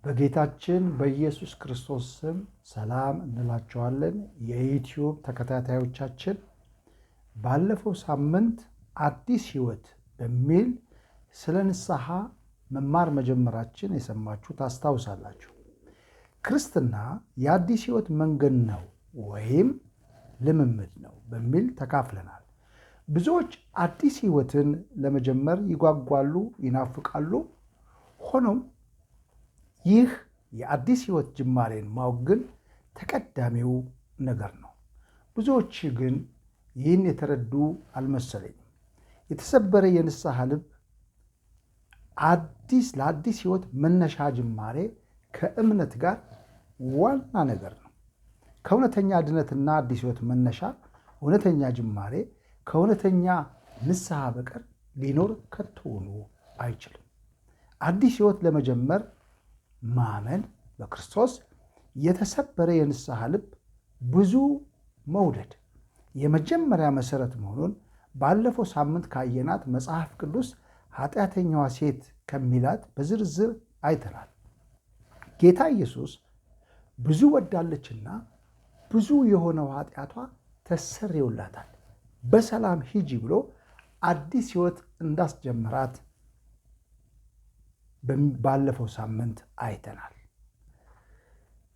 በጌታችን በኢየሱስ ክርስቶስ ስም ሰላም እንላችኋለን። የዩትዩብ ተከታታዮቻችን፣ ባለፈው ሳምንት አዲስ ሕይወት በሚል ስለ ንስሐ መማር መጀመራችን የሰማችሁ ታስታውሳላችሁ። ክርስትና የአዲስ ሕይወት መንገድ ነው ወይም ልምምድ ነው በሚል ተካፍለናል። ብዙዎች አዲስ ሕይወትን ለመጀመር ይጓጓሉ፣ ይናፍቃሉ። ሆኖም ይህ የአዲስ ሕይወት ጅማሬን ማወቅ ግን ተቀዳሚው ነገር ነው። ብዙዎች ግን ይህን የተረዱ አልመሰለኝም። የተሰበረ የንስሐ ልብ አዲስ ለአዲስ ሕይወት መነሻ ጅማሬ ከእምነት ጋር ዋና ነገር ነው። ከእውነተኛ ድነትና አዲስ ሕይወት መነሻ እውነተኛ ጅማሬ ከእውነተኛ ንስሐ በቀር ሊኖር ከቶውኑ አይችልም። አዲስ ሕይወት ለመጀመር ማመን፣ በክርስቶስ የተሰበረ የንስሐ ልብ፣ ብዙ መውደድ የመጀመሪያ መሰረት መሆኑን ባለፈው ሳምንት ካየናት መጽሐፍ ቅዱስ ኃጢአተኛዋ ሴት ከሚላት በዝርዝር አይተናል። ጌታ ኢየሱስ ብዙ ወዳለችና ብዙ የሆነው ኃጢአቷ ተሰርዮላታል፣ በሰላም ሂጂ ብሎ አዲስ ሕይወት እንዳስጀመራት ባለፈው ሳምንት አይተናል።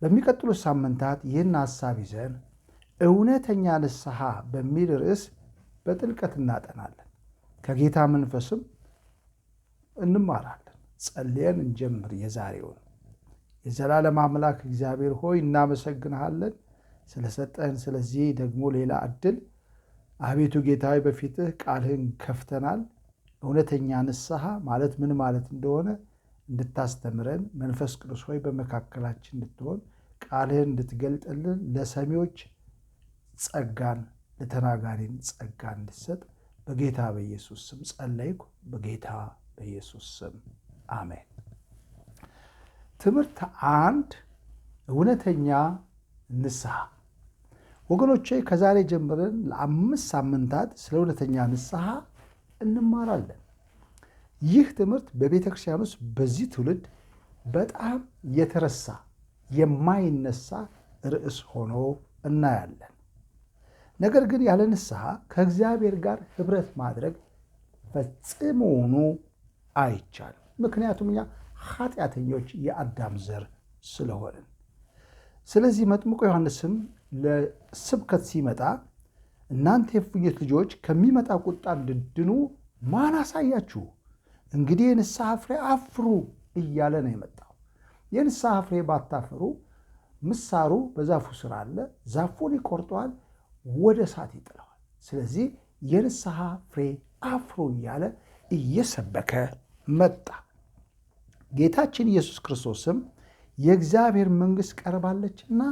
በሚቀጥሉት ሳምንታት ይህን ሐሳብ ይዘን እውነተኛ ንስሐ በሚል ርዕስ በጥልቀት እናጠናለን። ከጌታ መንፈስም እንማራለን። ጸልየን እንጀምር። የዛሬውን የዘላለም አምላክ እግዚአብሔር ሆይ፣ እናመሰግንሃለን ስለሰጠን ስለዚህ ደግሞ ሌላ እድል። አቤቱ ጌታዊ፣ በፊትህ ቃልህን ከፍተናል። እውነተኛ ንስሐ ማለት ምን ማለት እንደሆነ እንድታስተምረን፣ መንፈስ ቅዱስ ሆይ፣ በመካከላችን እንድትሆን፣ ቃልህን እንድትገልጥልን፣ ለሰሚዎች ጸጋን ለተናጋሪን ጸጋን እንድትሰጥ በጌታ በኢየሱስ ስም ጸለይኩ። በጌታ በኢየሱስ ስም አሜን። ትምህርት 1፣ እውነተኛ ንስሐ። ወገኖቼ፣ ከዛሬ ጀምረን ለ5 ሳምንታት ስለ እውነተኛ ንስሐ እንማራለን። ይህ ትምህርት በቤተ ክርስቲያን ውስጥ በዚህ ትውልድ በጣም የተረሳ፣ የማይነሳ ርዕስ ሆኖ እናያለን። ነገር ግን ያለ ንስሐ ከእግዚአብሔር ጋር ኅብረት ማድረግ ፈጽሞውኑ አይቻልም። ምክንያቱም እኛ ኃጢአተኞች የአዳም ዘር ስለሆንን። ስለዚህ መጥምቁ ዮሐንስም ለስብከት ሲመጣ "እናንተ የእፉኝት ልጆች፣ ከሚመጣ ቁጣ እንድትድኑ ማን አሳያችሁ? እንግዲህ የንስሐ ፍሬ አፍሩ" እያለ ነው የመጣው። የንስሐ ፍሬ ባታፈሩ ምሳሩ በዛፉ ስር አለ፣ ዛፉን ይቆርጠዋል፣ ወደ እሳት ይጥለዋል። ስለዚህ የንስሐ ፍሬ አፍሩ እያለ እየሰበከ መጣ። ጌታችን ኢየሱስ ክርስቶስም የእግዚአብሔር መንግሥት ቀርባለችና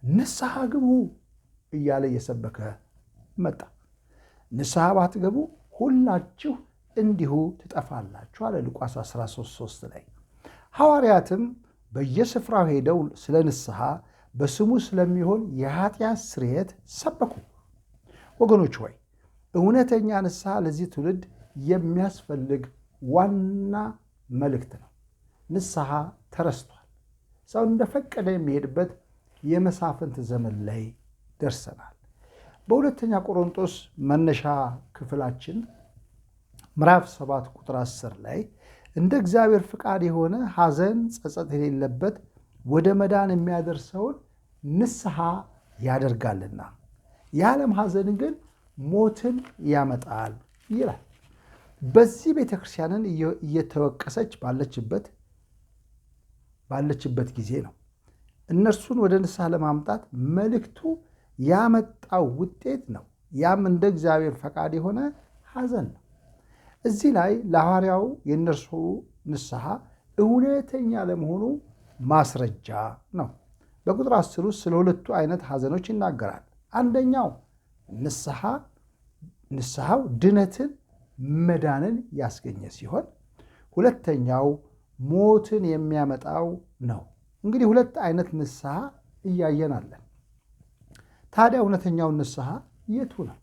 ንስሐ ግቡ እያለ እየሰበከ መጣ። ንስሐ ባትገቡ ሁላችሁ እንዲሁ ትጠፋላችሁ አለ ሉቃስ 13:3 ላይ። ሐዋርያትም በየስፍራው ሄደው ስለ ንስሐ፣ በስሙ ስለሚሆን የኃጢአት ስርየት ሰበኩ። ወገኖች ሆይ፣ እውነተኛ ንስሐ ለዚህ ትውልድ የሚያስፈልግ ዋና መልእክት ነው። ንስሐ ተረስቷል። ሰው እንደፈቀደ የሚሄድበት የመሳፍንት ዘመን ላይ ደርሰናል። በሁለተኛ ቆሮንቶስ መነሻ ክፍላችን ምዕራፍ 7 ቁጥር 10 ላይ እንደ እግዚአብሔር ፍቃድ የሆነ ሐዘን፣ ጸጸት የሌለበት ወደ መዳን የሚያደርሰውን ንስሐ ያደርጋልና የዓለም ሐዘን ግን ሞትን ያመጣል ይላል። በዚህ ቤተ ክርስቲያንን እየተወቀሰች ባለችበት ጊዜ ነው። እነርሱን ወደ ንስሐ ለማምጣት መልእክቱ ያመጣው ውጤት ነው። ያም እንደ እግዚአብሔር ፈቃድ የሆነ ሐዘን ነው። እዚህ ላይ ለሐዋርያው የእነርሱ ንስሐ እውነተኛ ለመሆኑ ማስረጃ ነው። በቁጥር 10 ውስጥ ስለ ሁለቱ አይነት ሐዘኖች ይናገራል። አንደኛው ንስሐው ድነትን፣ መዳንን ያስገኘ ሲሆን ሁለተኛው ሞትን የሚያመጣው ነው። እንግዲህ ሁለት አይነት ንስሐ እያየን አለን። ታዲያ እውነተኛውን ንስሐ የቱ ነው?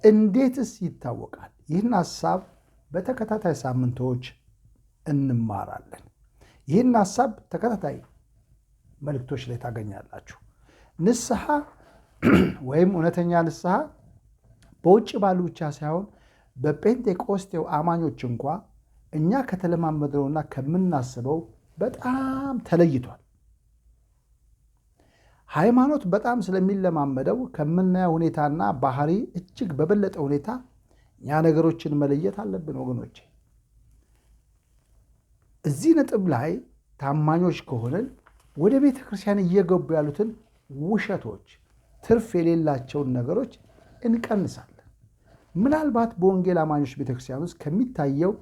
እንዴትስ ይታወቃል? ይህን ሐሳብ በተከታታይ ሳምንቶች እንማራለን። ይህን ሀሳብ ተከታታይ መልእክቶች ላይ ታገኛላችሁ። ንስሐ ወይም እውነተኛ ንስሐ በውጭ ባሉ ብቻ ሳይሆን በጴንጤቆስጤው አማኞች እንኳ እኛ ከተለማመድነውና ከምናስበው በጣም ተለይቷል። ሃይማኖት በጣም ስለሚለማመደው ከምናየው ሁኔታና ባህሪ እጅግ በበለጠ ሁኔታ እኛ ነገሮችን መለየት አለብን ወገኖቼ። እዚህ ነጥብ ላይ ታማኞች ከሆንን ወደ ቤተ ክርስቲያን እየገቡ ያሉትን ውሸቶች፣ ትርፍ የሌላቸውን ነገሮች እንቀንሳለን። ምናልባት በወንጌል አማኞች ቤተክርስቲያን ውስጥ ከሚታየው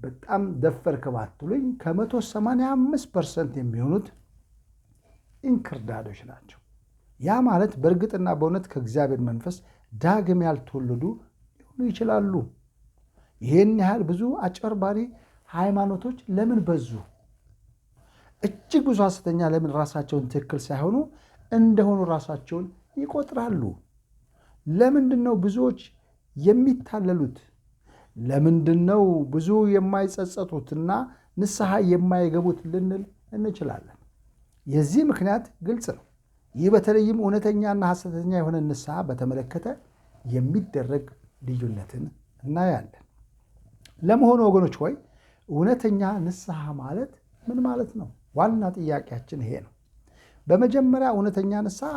በጣም ደፈርክ ባትሉኝ ከ185% የሚሆኑት እንክርዳዶች ናቸው። ያ ማለት በእርግጥና በእውነት ከእግዚአብሔር መንፈስ ዳግም ያልተወለዱ ሊሆኑ ይችላሉ። ይህን ያህል ብዙ አጭበርባሪ ሃይማኖቶች ለምን በዙ? እጅግ ብዙ ሐሰተኛ ለምን ራሳቸውን ትክክል ሳይሆኑ እንደሆኑ ራሳቸውን ይቆጥራሉ? ለምንድን ነው ብዙዎች የሚታለሉት? ለምንድን ነው ብዙ የማይጸጸቱትና ንስሐ የማይገቡት ልንል እንችላለን። የዚህ ምክንያት ግልጽ ነው። ይህ በተለይም እውነተኛና ሐሰተኛ የሆነ ንስሐ በተመለከተ የሚደረግ ልዩነትን እናያለን። ለመሆኑ ወገኖች ሆይ እውነተኛ ንስሐ ማለት ምን ማለት ነው? ዋና ጥያቄያችን ይሄ ነው። በመጀመሪያ እውነተኛ ንስሐ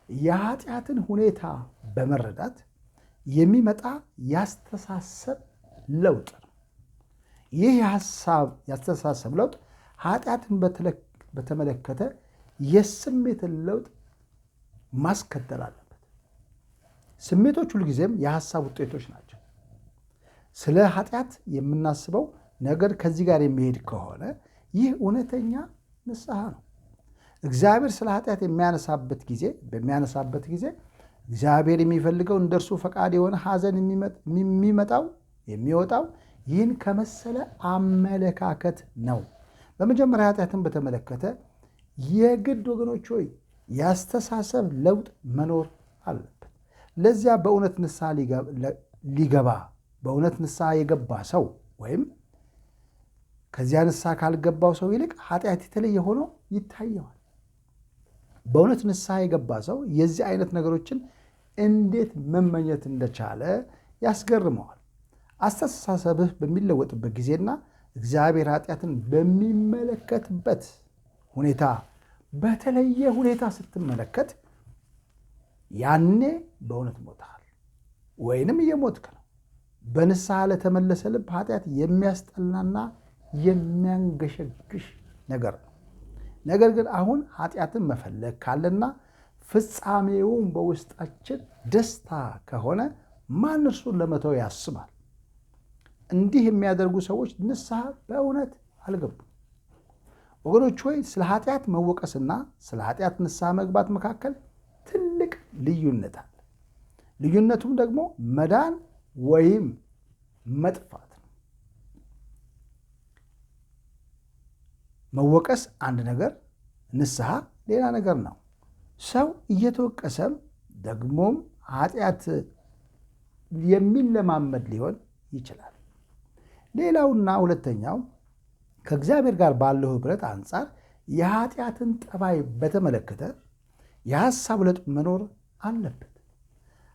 የኃጢአትን ሁኔታ በመረዳት የሚመጣ ያስተሳሰብ ለውጥ ነው። ይህ ያስተሳሰብ ለውጥ ኃጢአትን በተመለከተ የስሜትን ለውጥ ማስከተል አለበት። ስሜቶች ሁልጊዜም የሀሳብ ውጤቶች ናቸው። ስለ ኃጢአት የምናስበው ነገር ከዚህ ጋር የሚሄድ ከሆነ ይህ እውነተኛ ንስሐ ነው። እግዚአብሔር ስለ ኃጢአት በሚያነሳበት ጊዜ እግዚአብሔር የሚፈልገው እንደ እርሱ ፈቃድ የሆነ ሐዘን የሚወጣው ይህን ከመሰለ አመለካከት ነው። በመጀመሪያ ኃጢአትን በተመለከተ የግድ ወገኖች ሆይ ያስተሳሰብ ለውጥ መኖር አለበት። ለዚያ በእውነት ንስሐ ሊገባ በእውነት ንስሐ የገባ ሰው ወይም ከዚያ ንስሐ ካልገባው ሰው ይልቅ ኃጢአት የተለየ ሆኖ ይታየዋል። በእውነት ንስሐ የገባ ሰው የዚህ አይነት ነገሮችን እንዴት መመኘት እንደቻለ ያስገርመዋል። አስተሳሰብህ በሚለወጥበት ጊዜና እግዚአብሔር ኃጢአትን በሚመለከትበት ሁኔታ በተለየ ሁኔታ ስትመለከት ያኔ በእውነት ሞተሃል ወይንም እየሞትክ ነው። በንስሐ ለተመለሰ ልብ ኃጢአት የሚያስጠላና የሚያንገሸግሽ ነገር ነው። ነገር ግን አሁን ኃጢአትን መፈለግ ካለና ፍጻሜውም በውስጣችን ደስታ ከሆነ ማን እርሱን ለመተው ያስባል? እንዲህ የሚያደርጉ ሰዎች ንስሐ በእውነት አልገቡም። ወገኖች ሆይ ስለ ኃጢአት መወቀስና ስለ ኃጢአት ንስሐ መግባት መካከል ትልቅ ልዩነት አለ። ልዩነቱም ደግሞ መዳን ወይም መጥፋት ነው። መወቀስ አንድ ነገር፣ ንስሐ ሌላ ነገር ነው። ሰው እየተወቀሰም ደግሞም ኃጢአት የሚለማመድ ሊሆን ይችላል። ሌላውና ሁለተኛው ከእግዚአብሔር ጋር ባለው ኅብረት አንጻር የኃጢአትን ጠባይ በተመለከተ የሐሳብ ለውጥ መኖር አለበት።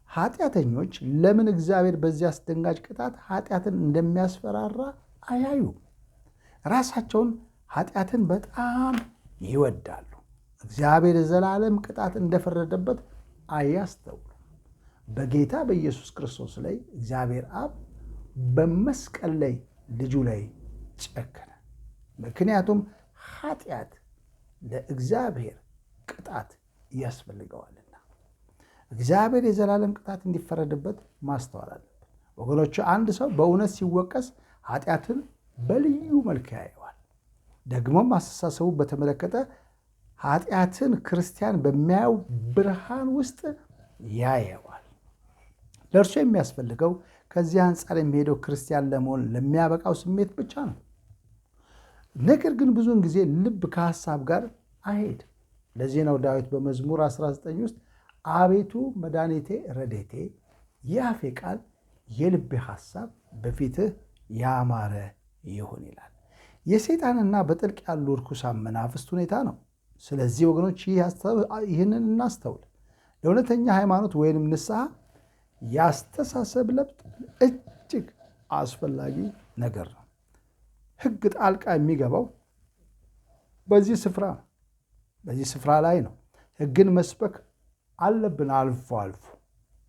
ኃጢአተኞች ለምን እግዚአብሔር በዚህ አስደንጋጭ ቅጣት ኃጢአትን እንደሚያስፈራራ አያዩም። ራሳቸውን ኃጢአትን በጣም ይወዳሉ። እግዚአብሔር የዘላለም ቅጣት እንደፈረደበት አያስተውሉም። በጌታ በኢየሱስ ክርስቶስ ላይ እግዚአብሔር አብ በመስቀል ላይ ልጁ ላይ ጨከነ። ምክንያቱም ኃጢአት ለእግዚአብሔር ቅጣት ያስፈልገዋልና እግዚአብሔር የዘላለም ቅጣት እንዲፈረድበት ማስተዋል አለብን። ወገኖቹ አንድ ሰው በእውነት ሲወቀስ ኃጢአትን በልዩ መልክ ያየዋል። ደግሞም አስተሳሰቡ በተመለከተ ኃጢአትን ክርስቲያን በሚያየው ብርሃን ውስጥ ያየዋል። ለእርሱ የሚያስፈልገው ከዚህ አንጻር የሚሄደው ክርስቲያን ለመሆን ለሚያበቃው ስሜት ብቻ ነው። ነገር ግን ብዙውን ጊዜ ልብ ከሐሳብ ጋር አይሄድም። ለዚህ ነው ዳዊት በመዝሙር 19 ውስጥ አቤቱ መድኃኒቴ ረድኤቴ፣ የአፌ ቃል የልቤ ሐሳብ በፊትህ ያማረ ይሁን ይላል። የሰይጣንና በጥልቅ ያሉ ርኩሳን መናፍስት ሁኔታ ነው። ስለዚህ ወገኖች ይህንን እናስተውል። ለእውነተኛ ሃይማኖት ወይንም ንስሐ የአስተሳሰብ ለውጥ እጅግ አስፈላጊ ነገር ነው። ሕግ ጣልቃ የሚገባው በዚህ ስፍራ ነው። በዚህ ስፍራ ላይ ነው። ሕግን መስበክ አለብን አልፎ አልፎ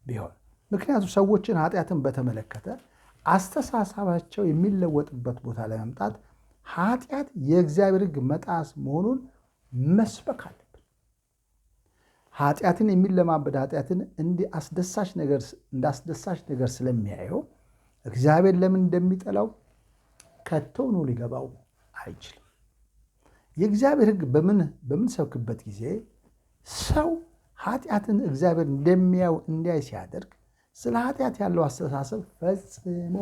ቢሆን፣ ምክንያቱም ሰዎችን ኃጢአትን በተመለከተ አስተሳሰባቸው የሚለወጥበት ቦታ ላይ መምጣት ኃጢአት የእግዚአብሔር ሕግ መጣስ መሆኑን መስበክ አለብን። ኃጢአትን የሚለማመድ ኃጢአትን እንደ አስደሳች ነገር ስለሚያየው እግዚአብሔር ለምን እንደሚጠላው ከቶውኑ ሊገባው አይችልም። የእግዚአብሔር ሕግ በምንሰብክበት ጊዜ ሰው ኃጢአትን እግዚአብሔር እንደሚያው እንዲያይ ሲያደርግ ስለ ኃጢአት ያለው አስተሳሰብ ፈጽሞ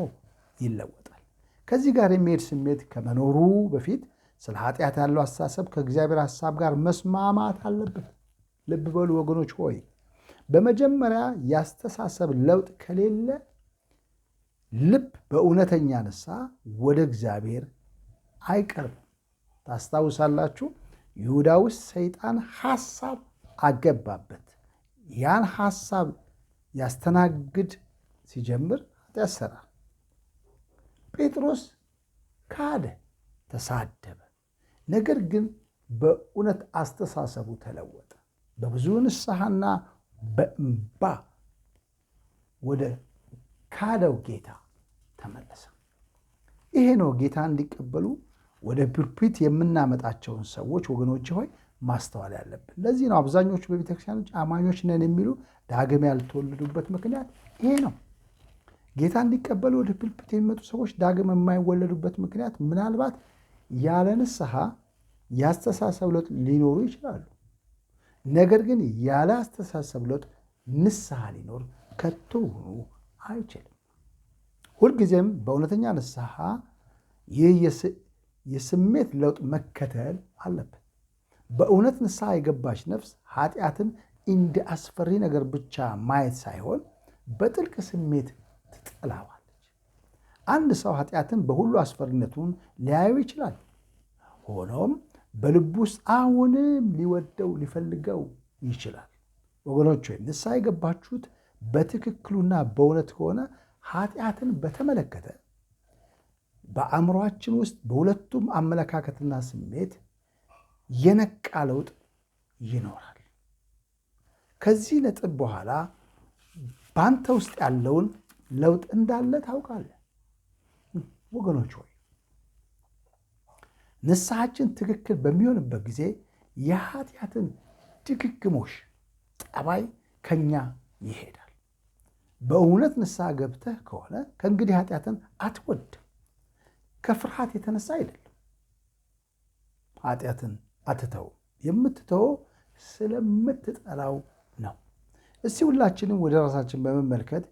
ይለወጣል። ከዚህ ጋር የሚሄድ ስሜት ከመኖሩ በፊት ስለ ኃጢአት ያለው አስተሳሰብ ከእግዚአብሔር ሐሳብ ጋር መስማማት አለበት። ልብ በሉ ወገኖች ሆይ፣ በመጀመሪያ የአስተሳሰብ ለውጥ ከሌለ ልብ በእውነተኛ ንስሐ ወደ እግዚአብሔር አይቀርብም። ታስታውሳላችሁ፣ ይሁዳ ውስጥ ሰይጣን ሐሳብ አገባበት። ያን ሐሳብ ያስተናግድ ሲጀምር ኃጢአት ሠራ። ጴጥሮስ ካደ፣ ተሳደበ። ነገር ግን በእውነት አስተሳሰቡ ተለወጠ። በብዙ ንስሐና በእንባ ወደ ካደው ጌታ ተመለሰ። ይሄ ነው ጌታ እንዲቀበሉ ወደ ፑልፒት የምናመጣቸውን ሰዎች ወገኖች ሆይ ማስተዋል ያለብን። ለዚህ ነው አብዛኞቹ በቤተክርስቲያኖች አማኞች ነን የሚሉ ዳግም ያልተወለዱበት ምክንያት ይሄ ነው። ጌታ እንዲቀበሉ ወደ ፑልፒት የሚመጡ ሰዎች ዳግም የማይወለዱበት ምክንያት ምናልባት ያለ ንስሐ የአስተሳሰብ ለውጥ ሊኖሩ ይችላሉ። ነገር ግን ያለ አስተሳሰብ ለውጥ ንስሐ ሊኖር ከቶውኑ አይችልም። ሁልጊዜም በእውነተኛ ንስሐ ይህ የስሜት ለውጥ መከተል አለበት። በእውነት ንስሐ የገባች ነፍስ ኃጢአትን እንደ አስፈሪ ነገር ብቻ ማየት ሳይሆን በጥልቅ ስሜት ትጠላዋለች። አንድ ሰው ኃጢአትን በሁሉ አስፈሪነቱን ሊያየው ይችላል። ሆኖም በልቡ ውስጥ አሁንም ሊወደው ሊፈልገው ይችላል። ወገኖች ሆይ፣ ንስሐ የገባችሁት በትክክሉና በእውነት ከሆነ ኃጢአትን በተመለከተ በአእምሯችን ውስጥ በሁለቱም አመለካከትና ስሜት የነቃ ለውጥ ይኖራል። ከዚህ ነጥብ በኋላ በአንተ ውስጥ ያለውን ለውጥ እንዳለ ታውቃለህ። ወገኖች ሆይ፣ ንስሐችን ትክክል በሚሆንበት ጊዜ የኃጢአትን ድግግሞሽ ጠባይ ከኛ ይሄዳል። በእውነት ንስሐ ገብተህ ከሆነ ከእንግዲህ ኃጢአትን አትወድም። ከፍርሃት የተነሳ አይደለም። ኃጢአትን አትተውም። የምትተወው ስለምትጠላው ነው። እስቲ ሁላችንም ወደ ራሳችን በመመልከት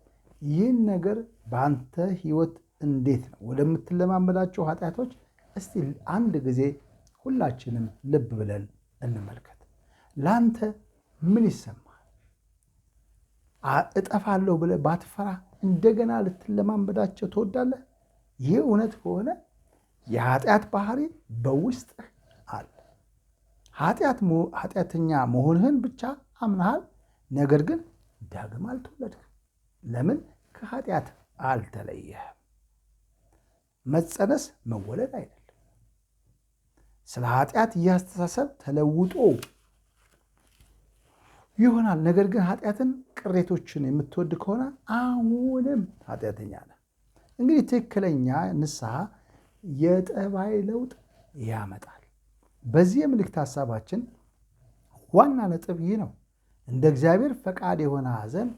ይህን ነገር በአንተ ሕይወት እንዴት ነው ወደምትለማመዳቸው ኃጢአቶች እስቲ አንድ ጊዜ ሁላችንም ልብ ብለን እንመልከት። ለአንተ ምን ይሰማል? እጠፋለሁ ብለህ ባትፈራ እንደገና ልትለማመዳቸው ትወዳለህ? ይህ እውነት ከሆነ የኃጢአት ባህሪ በውስጥህ አለ። ኃጢአተኛ መሆንህን ብቻ አምነሃል፣ ነገር ግን ዳግም አልተወለድክም። ለምን? ከኃጢአት አልተለየህም። መጸነስ መወለድ አይደለም። ስለ ኃጢአት ይህ አስተሳሰብ ተለውጦ ይሆናል። ነገር ግን ኃጢአትን ቅሬቶችን የምትወድ ከሆነ አሁንም ኃጢአተኛ ነህ። እንግዲህ ትክክለኛ ንስሐ የጠባይ ለውጥ ያመጣል። በዚህ የምልክት ሐሳባችን ዋና ነጥብ ይህ ነው። እንደ እግዚአብሔር ፈቃድ የሆነ ሐዘን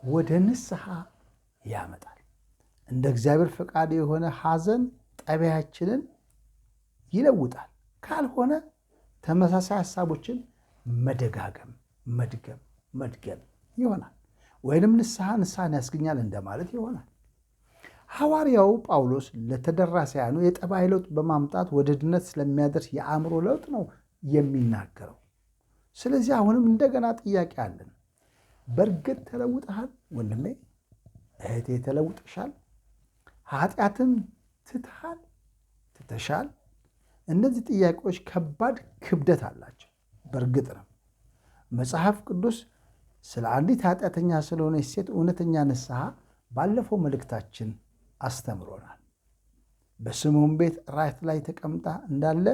ወደ ንስሐ ያመጣል። እንደ እግዚአብሔር ፈቃድ የሆነ ሐዘን ጠባያችንን ይለውጣል። ካልሆነ ተመሳሳይ ሐሳቦችን መደጋገም መድገም መድገም ይሆናል። ወይንም ንስሐ ንስሐን ያስገኛል እንደማለት ይሆናል። ሐዋርያው ጳውሎስ ለተደራሲያኑ የጠባይ ለውጥ በማምጣት ወደ ድነት ስለሚያደርስ የአእምሮ ለውጥ ነው የሚናገረው። ስለዚህ አሁንም እንደገና ጥያቄ አለን። በእርግጥ ተለውጠሃል ወንድሜ፣ እህቴ ተለውጠሻል? ኃጢአትን ትተሃል፣ ትተሻል? እነዚህ ጥያቄዎች ከባድ ክብደት አላቸው። በእርግጥ ነው መጽሐፍ ቅዱስ ስለ አንዲት ኃጢአተኛ ስለሆነች ሴት እውነተኛ ንስሐ ባለፈው መልእክታችን አስተምሮናል። በስምዖን ቤት ራት ላይ ተቀምጣ እንዳለ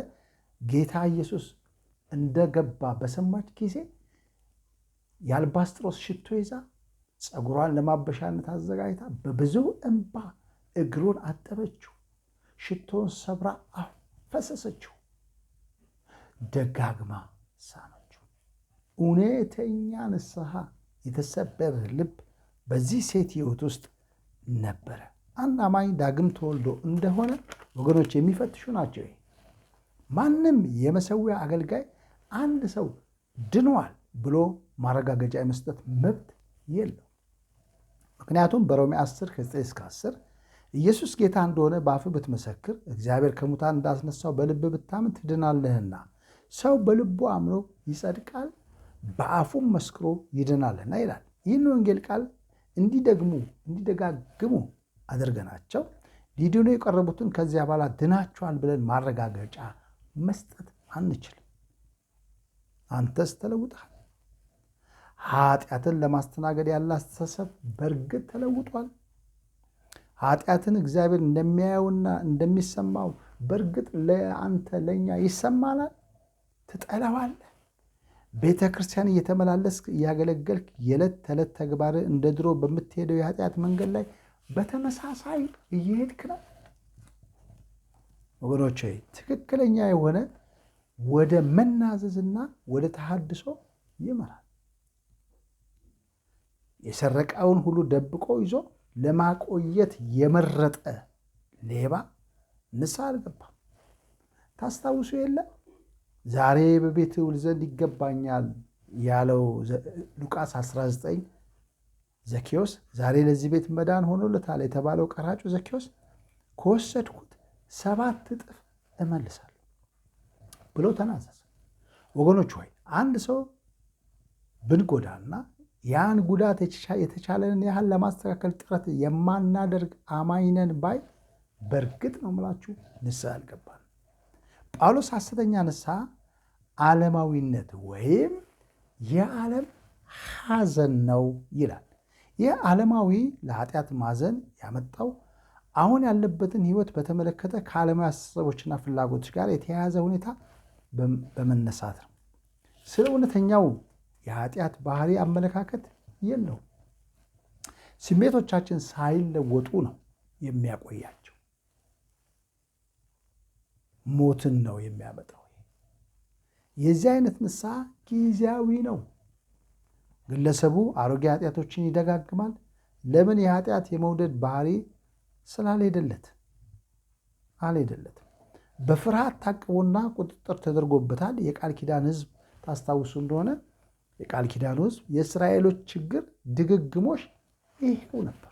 ጌታ ኢየሱስ እንደገባ በሰማች ጊዜ የአልባስጥሮስ ሽቶ ይዛ ፀጉሯን ለማበሻነት አዘጋጅታ በብዙ እንባ እግሩን አጠበችው። ሽቶን ሰብራ አፈሰሰችው። ደጋግማ ሳመችው። እውነተኛ ንስሐ፣ የተሰበረ ልብ በዚህ ሴት ሕይወት ውስጥ ነበረ። አንድ አማኝ ዳግም ተወልዶ እንደሆነ ወገኖች የሚፈትሹ ናቸው። ማንም የመሰዊያ አገልጋይ አንድ ሰው ድኗል ብሎ ማረጋገጫ የመስጠት መብት የለው። ምክንያቱም በሮሜ 10 9-10 ኢየሱስ ጌታ እንደሆነ በአፍህ ብትመሰክር፣ እግዚአብሔር ከሙታን እንዳስነሳው በልብ ብታምን ትድናለህና፣ ሰው በልቡ አምኖ ይጸድቃል፣ በአፉም መስክሮ ይድናልና ይላል። ይህን ወንጌል ቃል እንዲደግሙ እንዲደጋግሙ አድርገናቸው ሊድኑ የቀረቡትን ከዚያ በኋላ ድናችኋል ብለን ማረጋገጫ መስጠት አንችልም። አንተስ ተለውጠሃል? ኃጢአትን ለማስተናገድ ያለ አስተሳሰብ በእርግጥ ተለውጧል? ኃጢአትን እግዚአብሔር እንደሚያየውና እንደሚሰማው በእርግጥ ለአንተ ለእኛ ይሰማናል? ትጠላዋለህ? ቤተ ክርስቲያን እየተመላለስክ እያገለገልክ የዕለት ተዕለት ተግባር እንደ ድሮ በምትሄደው የኃጢአት መንገድ ላይ በተመሳሳይ እየሄድክ ነው? ወገኖቼ፣ ትክክለኛ የሆነ ወደ መናዘዝና ወደ ተሐድሶ ይመራል። የሰረቀውን ሁሉ ደብቆ ይዞ ለማቆየት የመረጠ ሌባ ንስሐ አልገባም። ታስታውሱ የለ፣ ዛሬ በቤት ውል ዘንድ ይገባኛል ያለው ሉቃስ 19 ዘኬዎስ፣ ዛሬ ለዚህ ቤት መዳን ሆኖለታል የተባለው ቀራጩ ዘኬዎስ ከወሰድኩት 7 እጥፍ እመልሳለሁ ብሎ ተናዘዘ። ወገኖች ሆይ፣ አንድ ሰው ብንጎዳና ያን ጉዳት የተቻለንን ያህል ለማስተካከል ጥረት የማናደርግ አማኝ ነን ባይ፣ በእርግጥ ነው የምላችሁ ንስሐ አልገባንም። ጳውሎስ ሐሰተኛ ንስሐ ዓለማዊነት ወይም የዓለም ሐዘን ነው ይላል። ይህ ዓለማዊ ለኃጢአት ማዘን ያመጣው አሁን ያለበትን ሕይወት በተመለከተ ከዓለማዊ አስተሳሰቦችና ፍላጎቶች ጋር የተያያዘ ሁኔታ በመነሳት ነው። ስለ እውነተኛው የኃጢአት ባህሪ አመለካከት የለውም። ስሜቶቻችን ሳይለወጡ ነው የሚያቆያቸው። ሞትን ነው የሚያመጣው። የዚህ አይነት ንስሐ ጊዜያዊ ነው። ግለሰቡ አሮጌ ኃጢአቶችን ይደጋግማል። ለምን? የኃጢአት የመውደድ ባህሪ ስላልሄደለት አልሄደለትም። በፍርሃት ታቅቦና ቁጥጥር ተደርጎበታል። የቃል ኪዳን ሕዝብ ታስታውሱ እንደሆነ የቃል ኪዳኑ ሕዝብ የእስራኤሎች ችግር ድግግሞሽ ይሄው ነበር።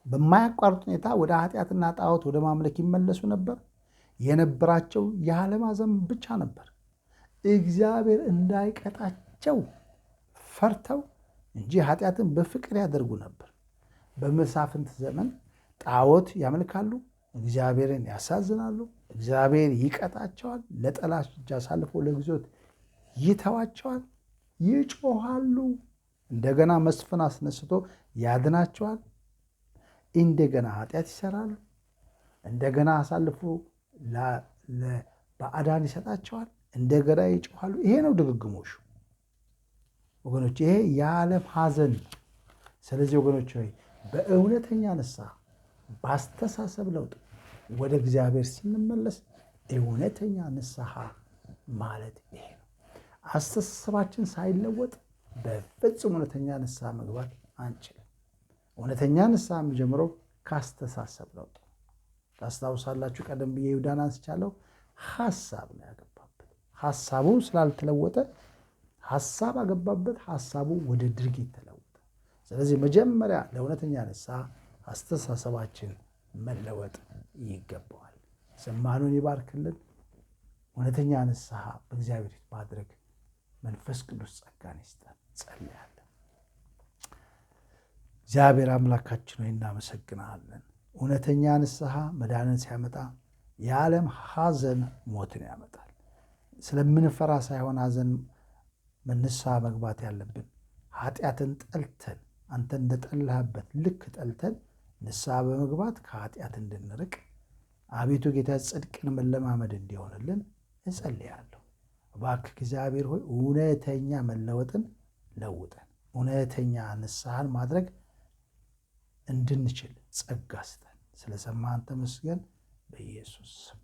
በማያቋርጥ ሁኔታ ወደ ኃጢአትና ጣዖት ወደ ማምለክ ይመለሱ ነበር። የነበራቸው ያለማዘን ብቻ ነበር። እግዚአብሔር እንዳይቀጣቸው ፈርተው እንጂ ኃጢአትን በፍቅር ያደርጉ ነበር። በመሳፍንት ዘመን ጣዖት ያመልካሉ፣ እግዚአብሔርን ያሳዝናሉ። እግዚአብሔር ይቀጣቸዋል፣ ለጠላት እጅ አሳልፎ ለግዞት ይተዋቸዋል፣ ይጮኻሉ። እንደገና መስፍን አስነስቶ ያድናቸዋል። እንደገና ኃጢአት ይሰራሉ። እንደገና አሳልፎ ለባዕዳን ይሰጣቸዋል። እንደገና ይጮኻሉ። ይሄ ነው ድግግሞሹ ወገኖች፣ ይሄ የዓለም ሐዘን ነው። ስለዚህ ወገኖች ሆይ፣ በእውነተኛ ንስሐ በአስተሳሰብ ለውጥ ወደ እግዚአብሔር ስንመለስ እውነተኛ ንስሐ ማለት ይሄ ነው። አስተሳሰባችን ሳይለወጥ በፍጹም እውነተኛ ንስሐ መግባት አንችልም። እውነተኛ ንስሐ የሚጀምረው ከአስተሳሰብ ለውጥ። ታስታውሳላችሁ፣ ቀደም ብዬ ይሁዳን አንስቻለሁ። ሀሳብ ነው ያገባበት። ሀሳቡ ስላልተለወጠ ሀሳብ አገባበት፣ ሀሳቡ ወደ ድርጊት ተለወጠ። ስለዚህ መጀመሪያ ለእውነተኛ ንስሐ አስተሳሰባችን መለወጥ ይገባዋል። ሰማኑን ይባርክልን። እውነተኛ ንስሐ በእግዚአብሔር ፊት ማድረግ መንፈስ ቅዱስ ጸጋን ይስጠን። ጸልያለን። እግዚአብሔር አምላካችን ሆይ፣ እናመሰግናለን። እውነተኛ ንስሐ መዳንን ሲያመጣ የዓለም ሐዘን ሞትን ያመጣል። ስለምንፈራ ሳይሆን ሐዘን ንስሐ መግባት ያለብን ኃጢአትን ጠልተን፣ አንተ እንደጠላህበት ልክ ጠልተን ንስሐ በመግባት ከኃጢአት እንድንርቅ፣ አቤቱ ጌታ ጽድቅን መለማመድ እንዲሆንልን እጸልያለሁ። እባክህ እግዚአብሔር ሆይ እውነተኛ መለወጥን ለውጠን እውነተኛ ንስሐን ማድረግ እንድንችል ጸጋ ስጠን። ስለሰማህን ተመስገን። በኢየሱስ ስም።